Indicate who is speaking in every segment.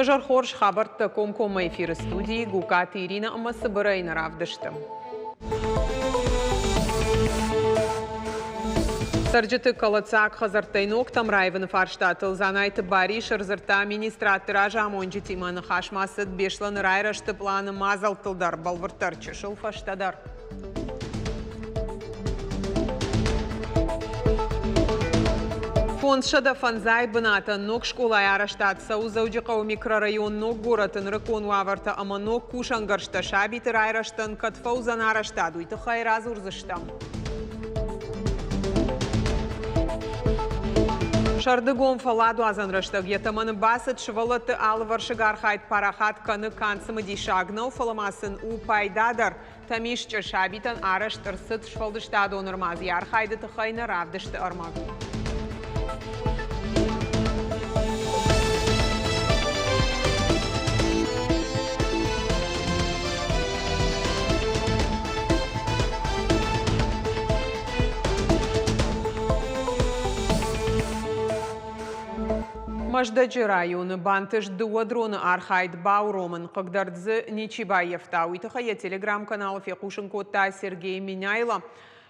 Speaker 1: Уӕ хорз хабӕрттӕ комкоммӕ эфиры студийы Гукаты Ирина ӕмӕ цыбырӕй нӕ равдысты. Цӕрджыты кӕлӕддзаг хӕдзӕрттӕй ногтӕм раивыны фарстатыл Дзанайты Барис ӕрдзырдта министрадты разамонджытимӕ. Ныхас ма цыд Беслӕны райрӕзты пъланы мадзӕлттыл дӕр, бӕлвырддӕр чысыл фӕстӕдӕр. 505 бынатӕн ног скъолайы арӕзтад цӕуы Дзӕуджыхъӕуы микрорайон Ног горӕты нырыккон уавӕртӕ ӕмӕ ног кусӕнгӕрзтӕ сабиты райрӕзтӕн кӕд фӕуыдзӕн арӕзтад, уый тыххӕй радзурдзыстӕм. Сӕрдыгон фӕлладуадзӕн рӕстӕг йӕ тӕмӕны бацыд, сывӕллӕтты алывӕрсыг архайд парахат кӕны канд цымыдисаг нӕу, фӕлӕ ма сын у пайда дӕр. Тӕмисчъы сабитӕн арӕзт ӕрцыд сфӕлдыстадон ӕрмадз йӕ архайды тыххӕй нӕ равдысты ӕрмӕг. Мӕздӕджы районы бантыст дыууӕ дроны архайд бауромын. Хъыгдард дзы ничи баййӕфта. Уый тыххӕй йӕ телеграм-каналы фехъусын кодта Сергей Меняйло.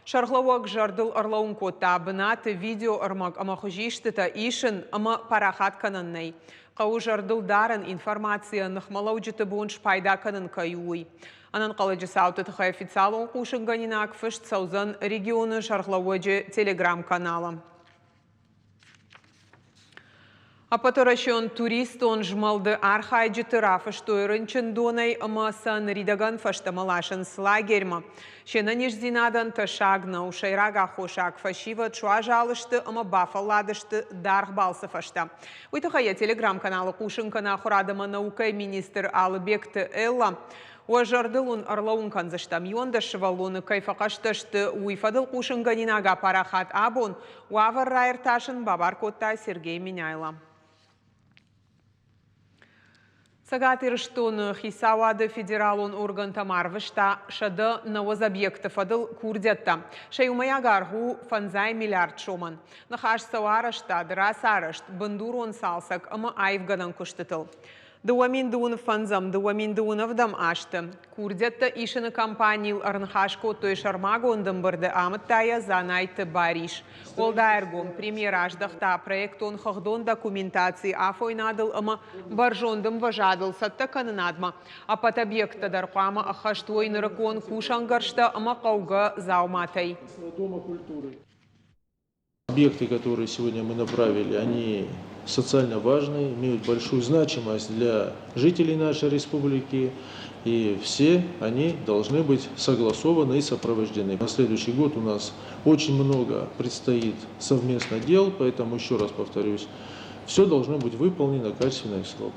Speaker 1: Сӕргълӕууӕг зӕрдыл ӕрлӕууын кодта, бынаты видеоӕрмӕг ӕмӕ хуызистытӕ исын ӕмӕ парахат кӕнӕн нӕй. Хъӕуы зӕрдыл дарын, информацийӕ ныхмӕлӕуджыты бон спайда кӕнын кӕй у, уый. Ӕнӕнхъӕлӕджы цауты тыххӕй официалон хъусынгӕнинаг фыст цӕудзӕн регионы сӕргълӕууӕджы телеграм-каналы. Ӕппӕтуӕрӕсеон туристон змӕлды архайджыты рафыстой рынчындонӕй ӕмӕ сӕ ныридӕгӕн фӕстӕмӕ ласынц лагерьмӕ. Се нӕниздзинадӕн тӕссаг нӕу. Сӕйраг аххосаг фӕсивӕд суазал сты ӕмӕ бафӕлладысты даргъ балцы фӕстӕ. Уый тыххӕй йӕ телеграм-каналы хъусын кӕны ахуырад ӕмӕ наукӕйы министр Алыбегты Элла. Уӕ зӕрдыл уын ӕрлӕууын кӕндзыстӕм, 11 сывӕллоны кӕй фӕхъӕстӕ сты, уый фӕдыл хъусынгӕнинаг апарахат абон. Уавӕр раиртасын бабар кодта Сергей Меняйло. Цӕгат Ирыстоны хицауады федералон органтӕм арвыста 190 объекты фӕдыл курдиӕттӕ. Сӕ иумӕйаг аргъ у фӕндзай миллиард сомӕн. Ныхас цӕуы арӕзтад, рацарӕзт, бындурон цалцӕг ӕмӕ аивгӕнӕн куыстытыл. 2025-ӕм, 2027 азты курдиӕттӕ исыны кампанийыл ӕрныхас кодтой сӕрмагонд ӕмбырды, амыдта йӕ Дзанайты Барис. Уӕлдай ӕргом премьер аздӕхта проектон-хыгъдон документаци афойнадыл ӕмӕ бӕрзонд ӕмвӕзадыл цӕттӕ кӕнынадмӕ. Ӕппӕт объекттӕ дӕр хъуамӕ ӕххӕст уой нырыккон кусӕнгӕрзтӕ ӕмӕ хъӕугӕ дзауматӕй.
Speaker 2: Объекты, которые сегодня мы направили, они социально важны, имеют большую значимость для жителей нашей республики, и все они должны быть согласованы и сопровождены. На следующий год у нас очень много предстоит совместно дел, поэтому еще раз повторюсь, все должно быть выполнено качественно и в срок.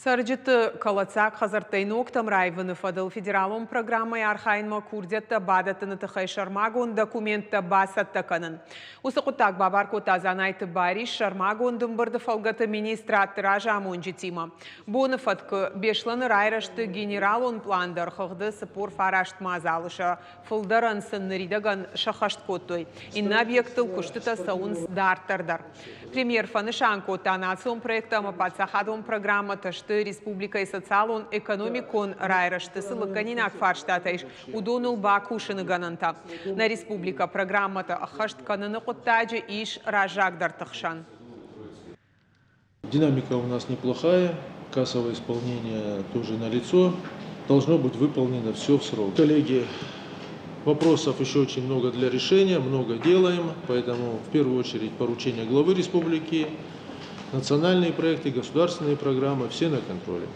Speaker 1: Цӕрджыты кӕлӕддзаг хӕдзӕрттӕй ногтӕм раивыны фӕдыл федералон программӕйы архайынмӕ курдиӕттӕ бадӕттыны тыххӕй сӕрмагонд документтӕ бацӕттӕ кӕнын. Уыцы хъуыддаг бабар кодта Дзанайты Барис сӕрмагонд ӕмбырды фӕлгӕты министрадты разамонджытимӕ. Боны фӕткы Беслӕны райрӕзты генералон пълан дӕр хыгъды 49 мадзалы сӕ фылдӕрӕн сын ныридӕгӕн сӕххӕст кодтой. Иннӕ объекттыл куыстытӕ цӕуынц дарддӕр дӕр. Премьер фӕнысан кодта, национ проекттӕ ӕмӕ паддзахадон программӕтӕ сты республикӕйы социалон-экономикон райрӕзты цы лыггӕнинаг фарстатӕ ис, уыдоныл бакусыны гӕнӕнтӕ. Нӕ республикӕ программӕтӕ ӕххӕст кӕныны хъуыддаджы ис раззагдӕрты хсӕн.
Speaker 2: Динамика у нас неплохая, кассовое исполнение тоже налицо. Должно быть выполнено все в срок. Коллеги, вопросов еще очень много для решения, много делаем, поэтому в первую очередь поручение главы республики, национальные проекты, государственные программы, все на контроле.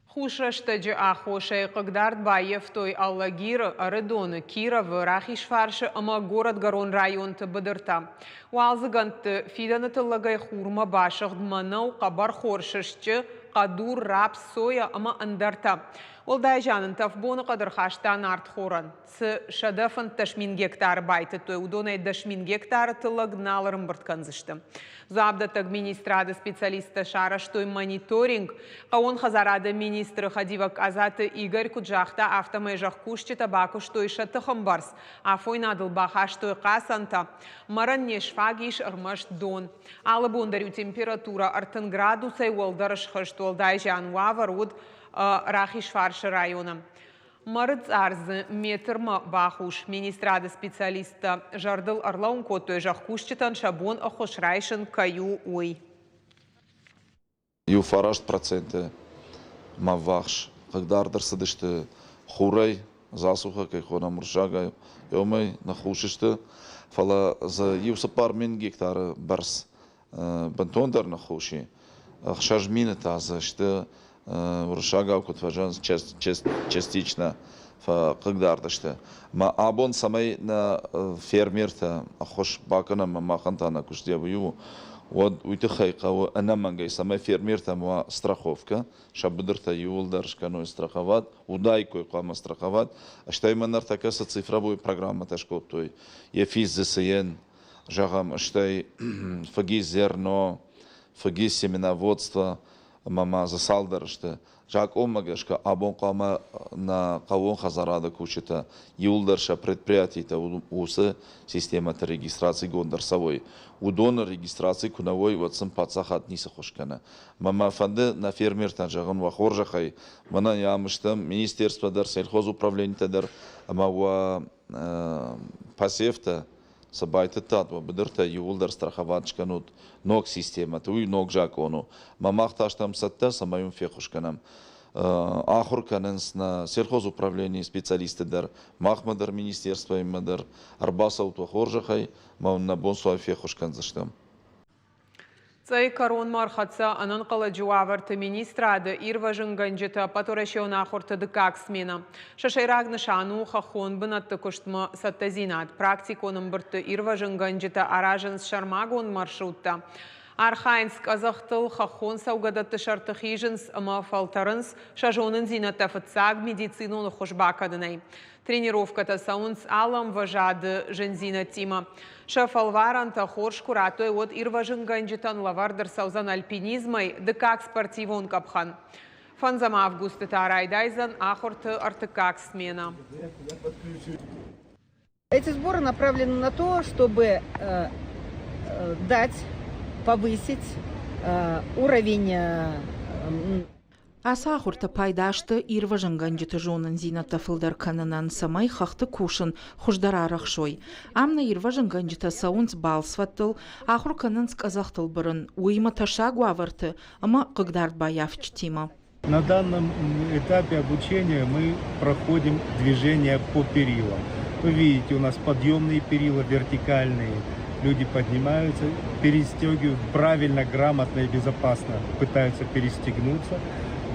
Speaker 1: Хус рӕстӕджы аххосӕй хъыгдард баййӕфтой Алагиры, Ӕрыдоны, Кировы, Рахизфарсы ӕмӕ Горӕтгӕрон районты быдыртӕ. Уалдзыгӕндты фидӕны тыллӕгӕй хурмӕ басыгъд мӕнӕу, хъӕбӕрхор, сысджы, хъӕдур, рапс, соя ӕмӕ ӕндӕртӕ. Уӕлдай зиан ӕнтӕф боныхъӕд ӕрхаста нартхорӕн. Цы 115 000 гектары байтыдтой, уыдонӕй 10 000 гектары тыллӕг нал ӕрӕмбырд кӕндзысты. Дзуапдӕттӕг министрады специалисттӕ сарӕзтой мониторинг. Хъӕууон хӕдзарады министры хӕдивӕг Къадзаты Игорь куыд загъта, афтӕмӕй зӕхкусджытӕ бакуыстой сӕ тыхы ӕмбӕрц, афойнадыл бахастой хъацӕнтӕ. Мӕрӕн не сфаг ис ӕрмӕст дон. Алы бон дӕр-иу температурӕ 30 градусӕй уӕлдӕр схызт. Уӕлдай зиан уавӕр уыд Рахизфарсы районы. Мӕры цъар дзы метрмӕ бахус. Министрады специалисттӕ зӕрдыл ӕрлӕууын кодтой, зӕхкусджытӕн сӕ бон ӕххуыс райсын кӕй у, уый.
Speaker 3: Иу 9 проценты ма ввахс хъыгдард ӕрцыдысты хурӕй, засуха кӕй хонӕм уырыссагау, уымӕй ныххус сты, фӕлӕ дзы иу 4000 гектары бӕрц бынтондӕр ныххус и. 6000 та дзы сты, уырыссагау куыд фӕзӕгъынц, частично фӕхъыгдард сты. Мӕ абон цӕмӕй нӕ фермертӕ ӕххуыс бакӕнӕм ӕмӕ махӕн та нӕ куыст йӕ у, уӕд уый тыххӕй хъӕуы ӕнӕмӕнгӕй, цӕмӕй фермертӕм уа страховкӕ, сӕ быдыртӕ иууылдӕр скӕной страховат, уыдаиккой хъуамӕ страховат. Стӕй ма ныртӕккӕ цы цифровой программӕтӕ скодтой, ЕФИС-ЗСН, зӕгъӕм, стӕй ФГИ-зерно, ФГИ-семеноводство ӕмӕ ма дзы цалдӕр сты. Закъонмӕ гӕсгӕ абон хъуамӕ нӕ хъӕууон хӕдзарады кусджытӕ иууылдӕр сӕ предприятитӕ уыцы системӕты регистрацигонд ӕрцӕуой. Уыдоны регистраци куы нӕ уой, уӕд сын паддзахад ницы ххуыс кӕны. Мӕ мӕ фӕнды нӕ фермертӕн зӕгъын уӕ хорзӕхӕй, мӕнӕ ам стӕм министерство дӕр, сельхозуправленитӕ дӕр ӕмӕ уӕ посевтӕ цы байтыдтат уӕ быдыртӕ, иууылдӕр страховать скӕнут ног системӕты, уый ног закъон у. Мӕ мах та стӕм цӕттӕ, цӕмӕй уын феххуыс кӕнӕм. Ахуыр кӕнынц нӕ сельхозуправленийы специалистты дӕр, махмӕ дӕр, министерствоимӕ дӕр. Ӕрбацӕут уӕ хорзӕхӕй, мӕ уын нӕ бон цуай феххуыс кӕндзыстӕм.
Speaker 1: Цъӕйы кӕронмӕ ӕрхӕццӕ ӕнӕнхъӕлӕджы уавӕрты министрады ирвӕзынгӕнджыты ӕппӕтуӕрӕсеон ахуырты дыккаг сменӕ. Сӕ сӕйраг нысан у хӕххон бынӕтты куыстмӕ цӕттӕдзинад. Практикон ӕмбырдты ирвӕзынгӕнджытӕ аразынц сӕрмагонд маршруттӕ. Архайынц къӕдзӕхтыл, хӕххон цӕугӕдӕтты сӕрты хизынц ӕмӕ фӕлтӕрынц сӕ зонындзинӕдтӕ фыццаг медицинон ӕххуыс бакӕнынӕй. Тренировкӕтӕ цӕуынц алы ӕмвӕзады зындзинӕдтимӕ. Сӕ фӕлварӕнтӕ хорз куы радтой, уӕд ирвӕзынгӕнджытӕн лӕвӕрд ӕрцӕудзӕн альпинизмӕй дыккаг спортивон къӕпхӕн. Фӕндзӕм августы та райдайдзӕн ахуырты ӕртыккаг сменӕ.
Speaker 4: Эти сборы направлены на то, чтобы дать, повысить уровень
Speaker 5: Ацы ахуыртӕ пайда сты ирвӕзынгӕнджыты зонындзинӕдтӕ фылдӕр кӕнынӕн, цӕмӕй хӕхты кусын хуыздӕр арӕхсой. Ам нӕ ирвӕзынгӕнджытӕ цӕуынц балцвӕдтыл, ахуыр кӕнынц къӕдзӕхтыл бырын, уыимӕ тӕссаг уавӕрты ӕмӕ хъыгдардбаййафджытимӕ.
Speaker 6: На данном этапе обучения мы проходим движение по перилам. Вы видите, у нас подъемные перила, вертикальные. Люди поднимаются, перестегивают правильно, грамотно и безопасно, пытаются перестегнуться.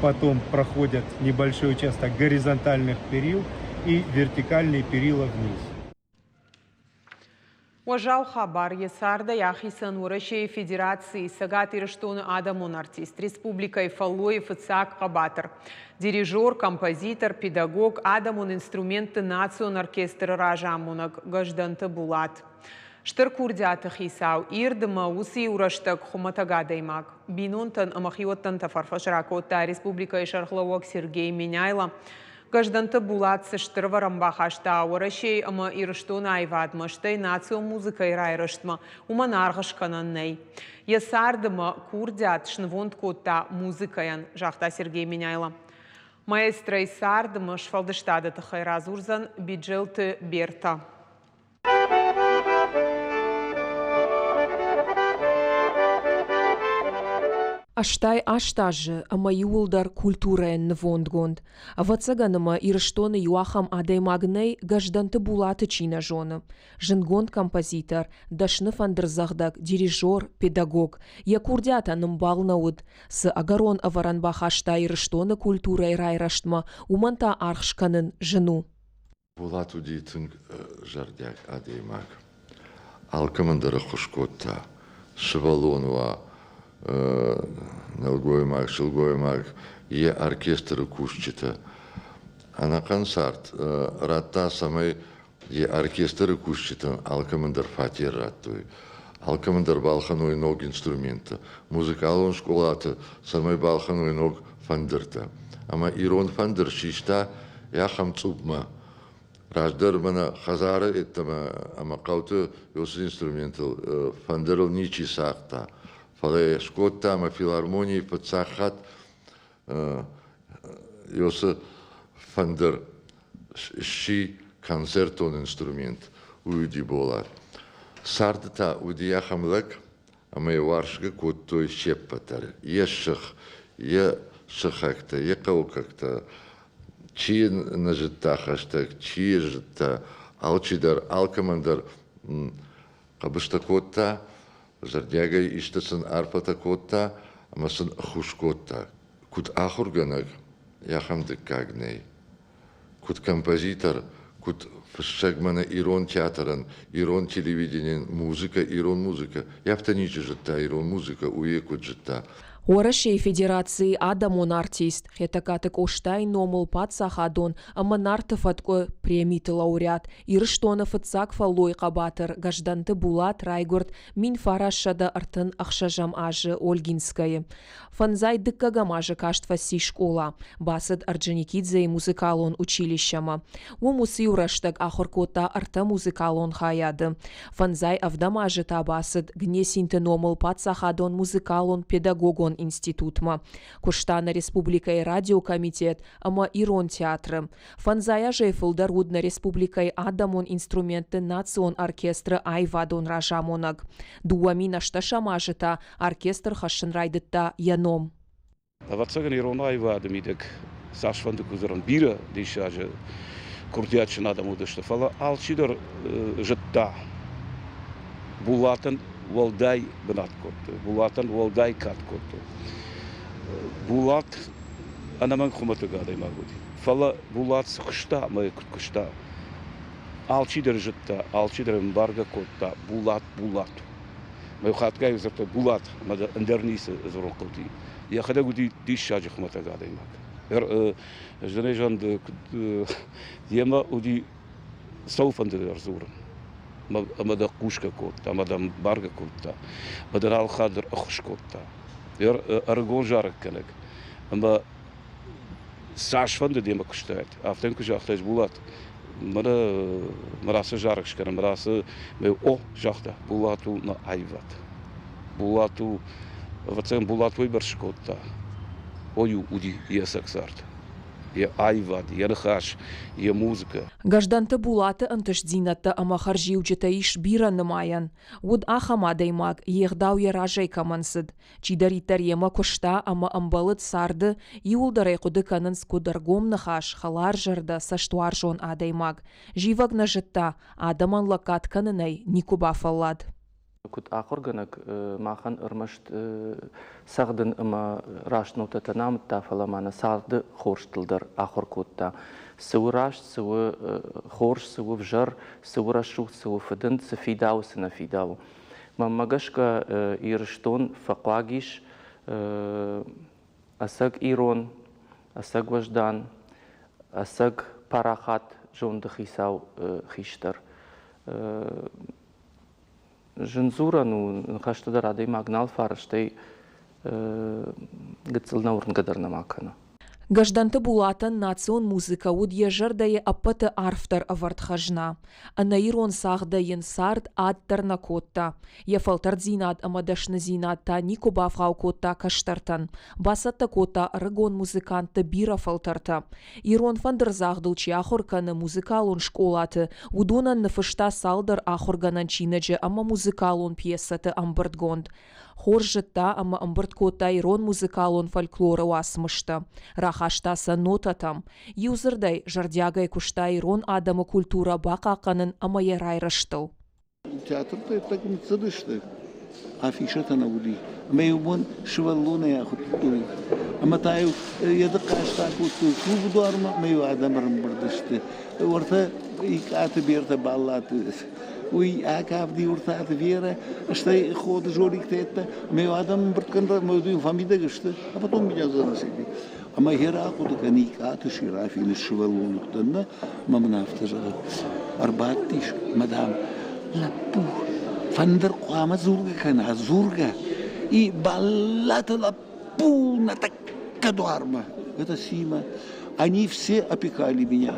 Speaker 6: Потом проходят небольшой участок горизонтальных перил и вертикальные перила вниз.
Speaker 1: Уӕззау хабар йӕ цардӕй ахицӕн Уӕрӕсейы Федерацийы Цӕгат Ирыстоны адӕмон артист, республикӕйы фӕллойы фыццаг хъӕбатыр, дирижер, композитор, педагог, адӕмон инструментты национ оркестры разамонӕг Гӕздӕнты Булат. Стыр курдиаты хицау, ирд ӕмӕ уыцы иу рӕстӕг хуымӕтӕг адӕймаг. Бинонтӕн ӕмӕ хиуӕттӕн тӕфӕрфӕс ракодта республикӕйы сӕргълӕууӕг Сергей Меняйло. Гӕздӕнты Булат цы стыр ӕвӕрӕн бахаста Уӕрӕсейы ӕмӕ Ирыстоны аивадмӕ, стӕй национ музыкӕйы райрӕзтмӕ, уымӕн аргъ скӕнӕн нӕй. Йӕ цард ӕмӕ курдиат снывонд кодта музыкӕйӕн, загъта Сергей Меняйло. Маэстройы цард ӕмӕ сфӕлдыстады тыххӕй радзурдзӕн Биджелты Берта.
Speaker 7: 88 азы ӕмӕ иууылдӕр культурӕйӕн нывондгонд. Ӕвӕццӕгӕн ӕмӕ Ирыстоны иу ахӕм адӕймаг нӕй, Гӕздӕнты Булаты чи нӕ зоны. Зындгонд композитор, дӕсны фӕндырдзӕгъдӕг, дирижер, педагог. Йӕ курдиатӕн ӕмбал нӕ уыд. Цы ӕгӕрон ӕвӕрӕн бахаста Ирыстоны культурӕйы райрӕзтмӕ, уымӕн та аргъ скӕнын зын у.
Speaker 8: Булат уыди тынг зӕрдиаг адӕймаг. Алкӕмӕн дӕр ӕххуыс кодта. Сывӕллон уа, Нӕлгоймаг, сылгоймаг, йӕ оркестры кусджытӕ. Ӕнӕхъӕн цард радта, цӕмӕй йӕ оркестры кусджытӕн алкӕмӕн дӕр фатер радтой, алкӕмӕн дӕр балхӕной ног инструменттӕ, музыкалон скъолаты цӕмӕй балхӕной ног фӕндыртӕ. Ӕмӕ ирон фӕндыр систа ахӕм цъупмӕ. Раздӕр мӕнӕ хӕдзары йеддӕмӕ ӕмӕ хъӕуты уыцы инструментыл фӕндырыл ничи цагъта. Фӕлӕ йӕ скодта ӕмӕ филармонийы фыццаг хатт уыцы фӕндыр сси концертон инструмент, уый уыди Болат. Царды та уыди ахӕм лӕг, ӕмӕ йӕ уарзгӕ кодтой се ппӕт дӕр, йӕ сых, йӕ сыхӕгтӕ, йӕ хъӕуккӕгтӕ. Чи йын нӕ зыдта хӕстӕг, чи йӕ зыдта, алчидӕр, алкӕмӕн дӕр хъӕбыстӕ кодта, зӕрдиагӕй исты сын арфӕтӕ кодта ӕмӕ сын ӕххуыс кодта. Куыд ахуыргӕнӕг, ахӕм дыккаг нӕй. Куыд композитор, куыд фыссӕг мӕнӕ ирон театрӕн, ирон телевиденийӕн музыкӕ, ирон музыкӕ. Афтӕ ничи зыдта ирон музыкӕ, уый куыд зыдта.
Speaker 7: Уӕрӕсейы Федерацийы адӕмон артист Хетӕгкаты Къостайы номыл паддзахадон ӕмӕ Нарты фӕткъуы премиты лауреат, Ирыстоны фыццаг фӕллойы хъӕбатыр Гӕздӕнты Булат райгуырд 1936 азы Ольгинскӕйы. Фӕндзай дыккӕгӕм азы каст фӕци скъола, бацыд Орджоникидзейы музыкалон училищемӕ. Уым уыцы-иу рӕстӕг ахуыр кодта ӕртӕ музыкалон хайады. Фӕндзай ӕвдӕм азы та бацыд Гнесинты номыл паддзахадон музыкалон-педагогон институтмӕ. Куыста нӕ республикӕйы радиокомитет ӕмӕ Ирон театры. Фӕндзай азӕй фылдӕр уыд нӕ республикӕйы адӕмон инструментты национ оркестры аивадон разамонӕг. 2008 азы та оркестр хӕссын райдыдта йӕ ном.
Speaker 9: Ӕвӕццӕгӕн, ирон аивады мидӕг цасфӕнды куы дзурӕм, бирӕ диссаджы курдиатджын адӕм уыдысты, фӕлӕ алчидӕр зыдта, Булатӕн уӕлдай бынат кодтой, Булатӕн уӕлдай кад кодтой. Булат ӕнӕмӕнг хуымӕтӕг адӕймаг уыди, фӕлӕ Булат цы куыста ӕмӕ куыд куыста, алчидӕр зыдта, алчидӕр ӕмбаргӕ кодта, Булат Булат у. Мӕ хатгай дзырдта Булат, ӕмӕ ӕндӕр ницы дзурын хъуыди. Йӕхӕдӕг уыди диссаджы хуымӕтӕг адӕймаг. Зӕнӕзӕнды йемӕ уыди цӕуылфӕнды дӕр дзурын. Ӕмӕ дӕ хъусгӕ кодта, ӕмӕ дӕ ӕмбаргӕ кодта, ӕмӕ дын алхатт дӕр ӕххуыс кодта. Ӕрыгон зарӕггӕнӕг. Ӕмӕ цасфӕнды демӕ куыстаид, афтӕ йын куы загътаис, Булат, мӕнӕ мӕ ацы зарӕг скӕнӕм, мӕ ацы о, загъта, Булат у мӕ аивад. Булат у, ӕвӕццӕгӕн, Булат уыйбӕрц скодта. Ой, уыди йе цӕг цард. Йӕ аивад, йӕ ныхас, йӕ музыкӕ.
Speaker 7: Гӕздӕнты Булаты ӕнтыстдзинӕдтӕ ӕмӕ хӕрзиуджытӕ ис бирӕ нымайӕн. Уыд ахӕм адӕймаг, йе гъдау йӕ разӕй кӕмӕн цыд. Чидӕриддӕр йемӕ куыста ӕмӕ ӕмбӕлыд царды, иуылдӕр ӕй хъуыды кӕнынц куыд ӕргом ныхас, хӕларзӕрдӕ, цӕстуарзон адӕймаг. Зивӕг нӕ зыдта, адӕмӕн лӕггад кӕнынӕй никуы бафӕллад.
Speaker 10: Куыд ахуыргӕнӕг махӕн ӕрмӕст цӕгъдын ӕмӕ раст нотӕтӕ нӕ амыдта, фӕлӕ ма нӕ царды хорзтыл дӕр ахуыр кодта. Цы у раст, цы у хорз, цы у ӕвзӕр, цы у рӕсугъд, цы у фыдынд, цы фидауы, цы нӕ фидауы. Мӕнмӕ гӕсгӕ Ирыстон фӕхъуаг ис ӕцӕг ирон, ӕцӕг уӕздан, ӕцӕг парахат зонды хицау хистӕр. Зын дзурӕн у, ныхӕстӕ дӕр адӕймаг нал фӕры, стӕй гыццыл нӕ уырнгӕ дӕр нӕма кӕны.
Speaker 7: Гӕздӕнты Булатӕн национ музыкӕ уыд йӕ зӕрдӕйы ӕппӕты арфдӕр ӕвӕрд хӕзна. Ӕнӕирон цагъдӕй йын цард ад дӕр нӕ кодта. Йӕ фӕлтӕрддзинад ӕмӕ дӕсныдзинад та никуы бавгъау кодта кӕстӕртӕн. Бацӕттӕ кодта ӕрыгон музыкантты бирӕ фӕлтӕртӕ. Ирон фӕндырдзагъдыл чи ахуыр кӕны музыкалон скъолаты, уыдонӕн ныффыста цалдӕр ахуыргӕнӕн чиныджы ӕмӕ музыкалон пьесӕты ӕмбырдгонд. Хорз зыдта ӕмӕ ӕмбырд кодта ирон музыкалон фольклоры уацмыстӕ, рахаста сӕ нотӕтӕм. Иудзырдӕй, зӕрдиагӕй куыста ирон адӕмы культурӕ бахъахъхъӕнын ӕмӕ йӕ райрӕзтыл.
Speaker 11: Театртӕ ӕддӕг ныццыдысты, афишӕтӕ нӕ уыди. Ӕмӕ иу бон сывӕллонӕй ахуыдтой. Ӕмӕ та-иу йӕ дыхъхъаст акодтой клубы дуармӕ ӕмӕ-иу адӕм ӕрӕмбырд сты. Уӕртӕ Икъаты Бертӕ Баллаты, уый акафти Уртаты Верӕ, стӕй Ходы Жорик-тӕ ӕмӕ-иу адӕм ӕмбырд кӕнын ӕмӕ фӕмидӕг сты, а потом меня заносили. Ӕмӕ гъер ахъуыды кӕн Икъаты Серафины сывӕллон уыдтӕн нӕ, ӕмӕ мын афтӕ зӕгъы, ӕрбадтис, ӕмӕ, дам, лӕппу, фӕндыр хъуамӕ дзургӕ кӕна, дзургӕ. И Баллаты лӕппу на тӕккӕ дуармӕ. Это Сима. Они все опекали меня.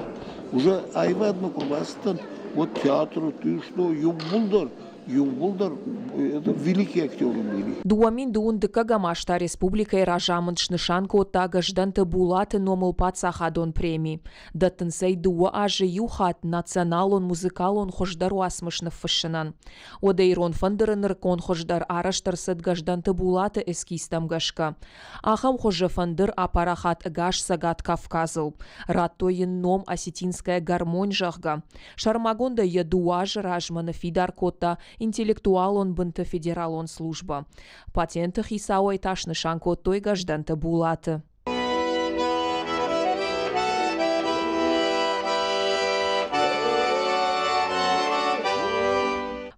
Speaker 11: Уже аивадмӕ куы рбацыдтӕн, вот театры, ты что, иууылдӕр иууылдӕр это великие актеры были.
Speaker 7: 2002 дыккӕгӕм аз та республикӕйы разамынд снысан кодта Гӕздӕнты Булаты номыл паддзахадон преми. Дӕттынц ӕй дыууӕ азы иу хатт националон музыкалон хуыздӕр уацмыс ныффыссынӕн. Уӕдӕ ирон фӕндыры нырыккон хуыздӕр арӕзт ӕрцыд Гӕздӕнты Булаты эскизтӕм гӕсгӕ. Ахӕм хуызы фӕндыр апарахат ӕгас Цӕгат Кавказыл. Радтой йын ном «Осетинская гармонь», зӕгъгӕ. Сӕрмагондӕй йӕ дыууӕ азы размӕ ныффидар кодта интеллектуалон бынты федералон службӕ. Патенты хицауӕй та снысан кодтой Гӕздӕнты Булаты.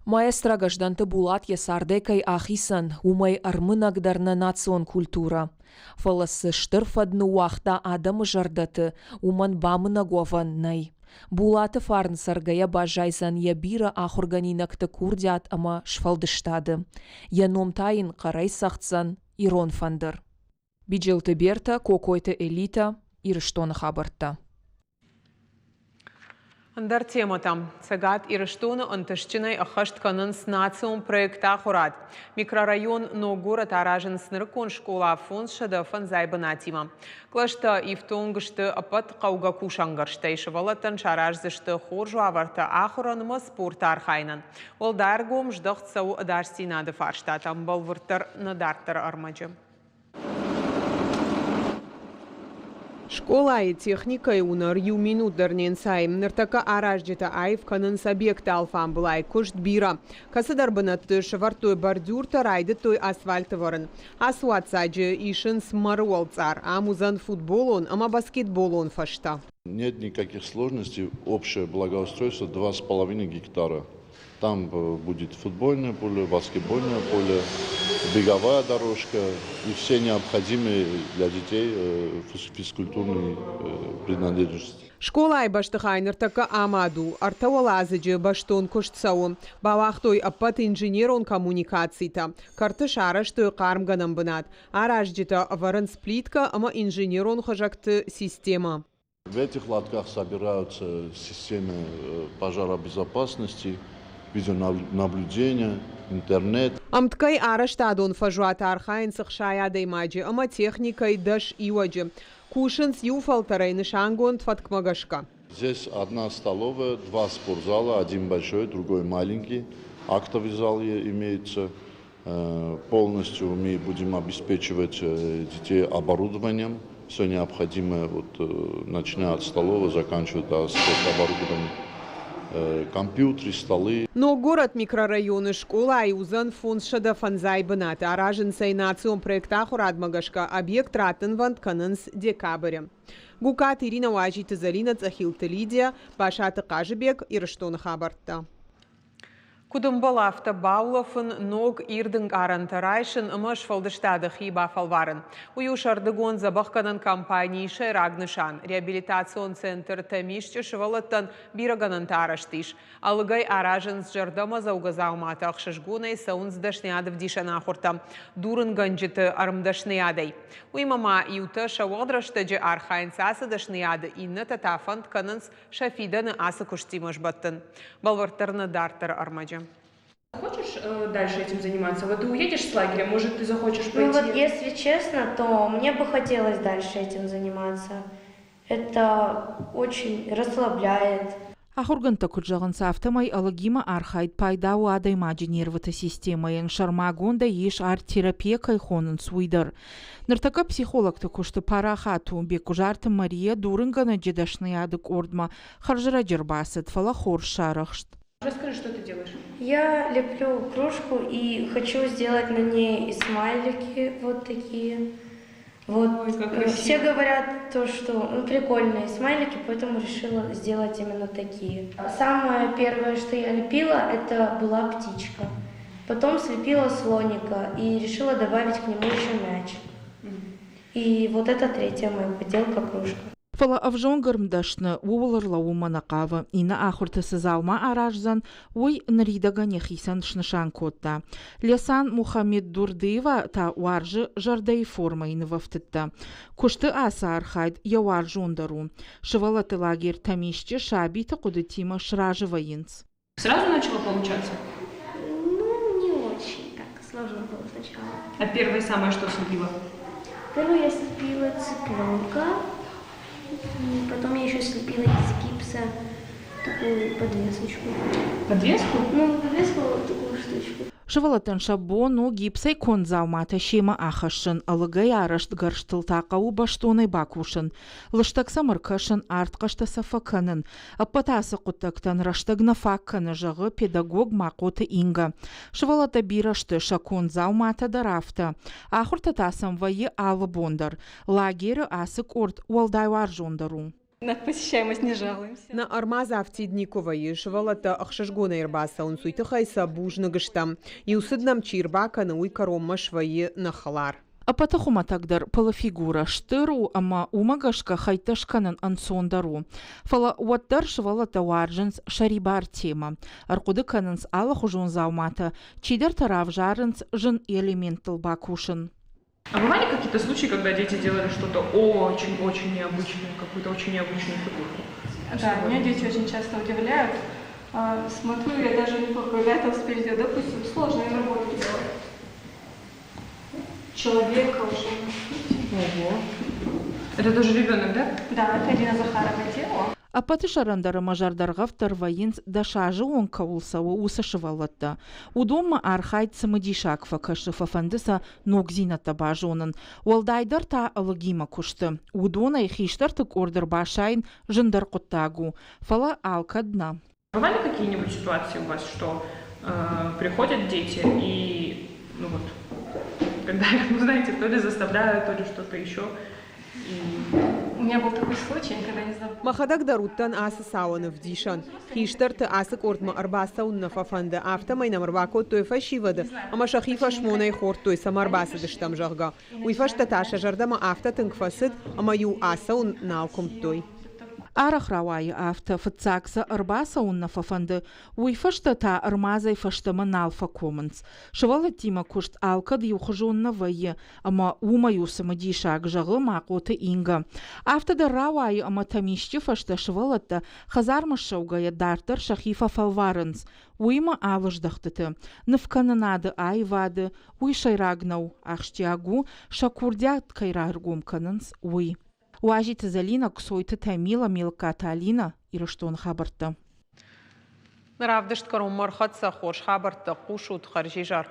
Speaker 7: Маэстро Гӕздӕнты Булат йӕ цардӕй кӕй ахицӕн, уымӕй ӕрмынӕгдӕр нӕ национ культурӕ. Фӕлӕ цы стыр фӕд ныууагъта адӕмы зӕрдӕты, уымӕн бамынӕг уӕвӕн нӕй. Булаты фарн цӕргӕйӕ баззайдзӕн йӕ бирӕ ахуыргӕнинӕгты курдиат ӕмӕ сфӕлдыстады. Йӕ ном та йын хъӕрӕй цӕгъддзӕн ирон фӕндыр. Биджелты Бертӕ, Кокойты Элитӕ, Ирыстоны хабӕрттӕ.
Speaker 1: Ӕндӕр темӕтӕм. Цӕгат Ирыстоны ӕнтыстджынӕй ӕххӕст кӕнынц национ проект Ахуырад. Микрорайон Ног горӕт аразынц нырыккон скъола 505 бынатимӕ. Кълӕстӕ ифтонг сты ӕппӕт хъӕугӕ кусӕнгӕрзтӕй. Сывӕллӕттӕн сараздзысты хорз уавӕртӕ ахуырӕн ӕмӕ спорты архайынӕн. Уӕлдай ӕргом здӕхт цӕуы ӕдасдзинады фарстатӕм, бӕлвырддӕр нӕ дарддӕры ӕрмӕджы. Скъолайы техникӕйы уынӕр иу минут дӕр не нцайы. Ныртӕккӕ аразджытӕ аив кӕнынц объекты алфамбылай. Куыст бирӕ. Кӕцыдӕр бынӕтты сӕвӕрдтой бордюртӕ, райдыдтой асфальт ӕвӕрын. Ацы уаццаджы исынц мӕры уӕлцъар. Ам уыдзӕн футболон ӕмӕ баскетболон фӕзтӕ.
Speaker 3: Нет никаких сложностей. Общее благоустройство 2,5 гектара. Там будет футбольное поле, баскетбольное поле, беговая дорожка и все необходимые для детей физкультурные принадлежности.
Speaker 1: Скъолайы бӕстыхай ныртӕккӕ амад у. Ӕртӕ уӕладзыджы бӕстон куыст цӕуы. Бауагътой ӕппӕт инженерон коммуникацитӕ. Кӕрты сарӕзтой хъармгӕнӕн бынат. Аразджытӕ ӕвӕрынц плиткӕ ӕмӕ инженерон хызӕгты системӕ.
Speaker 3: В этих лотках собираются системы пожаробезопасности, видеонаблюдения, интернет.
Speaker 1: Ӕмткӕй арӕзтадон фӕзуаты архайынц 60 адӕймаджы ӕмӕ техникӕйы дӕс иуӕджы. Кусынц иу фӕлтӕрӕй нысангонд фӕткмӕ гӕсгӕ.
Speaker 3: Здесь одна столовая, два спортзала, один большой, другой маленький. Актовый зал имеется. Полностью мы будем обеспечивать детей оборудованием. Все необходимое, вот, начиная от столовой, заканчивая до спортоборудования. Компьютеры, столы.
Speaker 1: Ног город микрорайоны скъолайы уыдзӕн 505 бынаты. Аразынц ӕй национ проект Ахуырадмӕ гӕсгӕ. Объект раттынвӕнд кӕнынц декабры. Гукаты Ирина, Уазиты Зӕлинӕ, Цъӕхилты Лидия, Басаты Хъазыбег, Ирыстоны хабӕрттӕ. Куыд ӕмбӕлы, афтӕ баулӕфын, ног ирд ӕнкъарӕнтӕ райсын ӕмӕ сфӕлдыстады хи бафӕлварын. Уый у сӕрдыгон дзӕбӕхгӕнӕн кампанийы сӕйраг нысан. Реабилитацион центр Тӕмисчъы сывӕллӕттӕн бирӕ гӕнӕнтӕ арӕзт ис. Ӕлыгӕй аразынц зӕрдӕмӕдзӕугӕ дзауматӕ, ӕхсызгонӕй цӕуынц дӕсныйадӕвдисӕн ахуыртӕ дурынгӕнджыты ӕрмдӕсныйадӕй. Уыимӕ ма иутӕ сӕ уӕгъд рӕстӕджы архайынц ацы дӕсныйады, иннӕтӕ та фӕнд кӕнынц сӕ фидӕны ацы куыстимӕ сбӕттын. Бӕлвырддӕр нӕ дарддӕры ӕрмӕджы.
Speaker 12: Хочешь дальше этим заниматься? Вот ты уедешь с лагеря, может, ты захочешь пойти?
Speaker 13: Ну вот, если честно, то мне бы хотелось дальше этим заниматься. Это очень расслабляет.
Speaker 5: Ахуыргӕндтӕ куыд зӕгъынц, афтӕмӕй ӕлыгимӕ архайд пайда у адӕймаджы нервыты системӕйӕн, сӕрмагондӕй ис арт-терапия кӕй хонынц, уый дӕр. Ныртӕккӕ психологты куысты парахат у. Беккуызарты Мария дурынгӕнӕджы дӕсныйады къордмӕ хӕрзӕрӕджы ӕрбацыд, фӕлӕ хорз сарӕхст.
Speaker 12: Расскажи, что ты делаешь?
Speaker 13: Я леплю кружку и хочу сделать на ней смайлики вот такие. Вот. Ой, все говорят то, что ну, прикольные смайлики, поэтому решила сделать именно такие. Самое первое, что я лепила, это была птичка. Потом слепила слоника и решила добавить к нему еще мяч. И вот это третья моя поделка кружка.
Speaker 5: Фӕлӕ ӕвзонг ӕрмдӕсны ууыл ӕрлӕууынмӕ нӕ хъавы, иннӕ ахуырты цы дзаума араздзӕн, уый ныридӕгӕн йӕхицӕн снысан кодта. Лесан Мухаммеддурдыева та уарзы зӕрдӕйы формӕйы нывӕфтыдтӕ. Куысты ацы архайд йӕ уарзондӕр у. Сывӕллӕтты лагерь Тӕмисчъы сабиты хъуыдытимӕ сразы вӕййынц.
Speaker 12: Сразу начало получаться?
Speaker 14: Ну, не очень так. Сложно было сначала.
Speaker 12: А первое самое что слепила?
Speaker 14: Первое я слепила цыпленка. Потом я еще слепила из гипса такую подвесочку.
Speaker 12: Подвеску?
Speaker 14: Ну, подвеску, вот такую штучку.
Speaker 5: Сывӕллӕттӕн сӕ бон у гипсӕй конд дзауматӕ семӕ ахӕссын, ӕлыгӕй арӕзт гӕрзтыл та хъӕуы бӕстонӕй бакусын, лыстӕг сӕм ӕркӕсын, артхъӕстӕ сӕ фӕкӕнын. Ӕппӕт ацы хъуыддӕгтӕн рӕстӕг нӕ фаг кӕны, зӕгъы педагог Махъоты Инга. Сывӕллӕттӕ бирӕ сты, сӕ конд дзауматӕ дӕр афтӕ. Ахуыртӕ та сӕм вӕййы алы бон дӕр. Лагеры ацы къорд уӕлдай уарзондӕр у.
Speaker 15: На посещаемость не жалуемся.
Speaker 1: Нӕ ӕрмадз афтид никуы вӕййы, сывӕллӕттӕ ӕхсызгонӕй ӕрбацӕуынц, уый тыххӕй сӕ бузныг стӕм. Иу цыд нӕм чи ӕрбакӕны, уый кӕронмӕ свӕййы нӕ хӕлар.
Speaker 5: Ӕппӕты хуымӕтӕгдӕр пылы фигурӕ стыр у ӕмӕ уымӕ гӕсгӕ хӕйттӕ скӕнын ӕнцондӕр у. Фӕлӕ уӕддӕр сывӕллӕттӕ уарзынц сӕрибар темӕ, ӕрхъуыды кӕнынц алыхуызон дзауматӕ, чидӕртӕ равзарынц зын элементтыл бакусын.
Speaker 12: А бывали какие-то случаи, когда дети делали что-то очень-очень необычное, какую-то очень необычную фигурку?
Speaker 15: Да, меня дети очень часто удивляют. Смотрю, я даже не поправляю там спереди, допустим, сложные работы делают. Человека уже.
Speaker 12: Ого. Это тоже ребенок, да?
Speaker 15: Да, это Ирина Захарова делала.
Speaker 5: Ӕппӕты сӕрӕндӕр ӕмӕ зӕрдӕргъӕвддӕр вӕййынц дӕсазы онг кӕуыл цӕуы, уыцы сывӕллӕттӕ. Уыдонмӕ архайд цымыдисаг фӕкӕсы, фӕфӕнды сӕ ногдзинӕдтӕ базонын. Уӕлдайдӕр та ӕлыгимӕ куысты. Уыдонӕй хистӕрты къорд ӕрбасайын зындӕр хъуыддаг у, фӕлӕ алкӕд нӕ.
Speaker 12: Бывали какие-нибудь ситуации у вас, что приходят дети и, ну вот, когда их, ну знаете, то ли заставляют, то ли что-то еще, и
Speaker 15: У меня был такой случай, никогда не забуду.
Speaker 1: Мӕхӕдӕг дӕр уыдтӕн ацы цауӕн ӕвдисӕн. Хистӕрты ацы къордмӕ ӕрбацӕуын нӕ фӕфӕнды, афтӕмӕй нӕм ӕрбакодтой фӕсивӕды ӕмӕ сӕхи фӕсмонӕй хордтой, цӕмӕ ӕрбацыдыстӕм, зӕгъгӕ. Уый фӕстӕ та сӕ зӕрдӕмӕ афтӕ тынг фӕцыд, ӕмӕ-иу ацӕуын нал куымдтой.
Speaker 5: Арӕх рауайы афтӕ, фыццаг сӕ ӕрбацӕуын нӕ фӕфӕнды, уый фӕстӕ та ӕрмадзӕй фӕстӕмӕ нал фӕкомынц. Сывӕллӕттимӕ куыст алкӕд иухуызон нӕ вӕййы, ӕмӕ уымӕй у цымыдисаг, зӕгъы Махъоты Инга. Афтӕ дӕр рауайы, ӕмӕ Тӕмисчъы фӕстӕ сывӕллӕттӕ хӕдзармӕ ссӕугӕйӕ дарддӕр сӕхи фӕфӕлварынц. Уыимӕ алы здӕхтыты. Нывкӕнынады, аивады, уый сӕйраг нӕу, ахсджиаг у, сӕ курдиат кӕй раргом кӕнынц, уый. Уазиты Зӕлинӕ, Ксойты Тамила, Мелкаты Алинӕ, Ирыстоны хабӕрттӕ.
Speaker 1: Равдыст кӕронмӕ ӕрхӕццӕ хорз хабӕрттӕ хъусут хӕрзизӕр.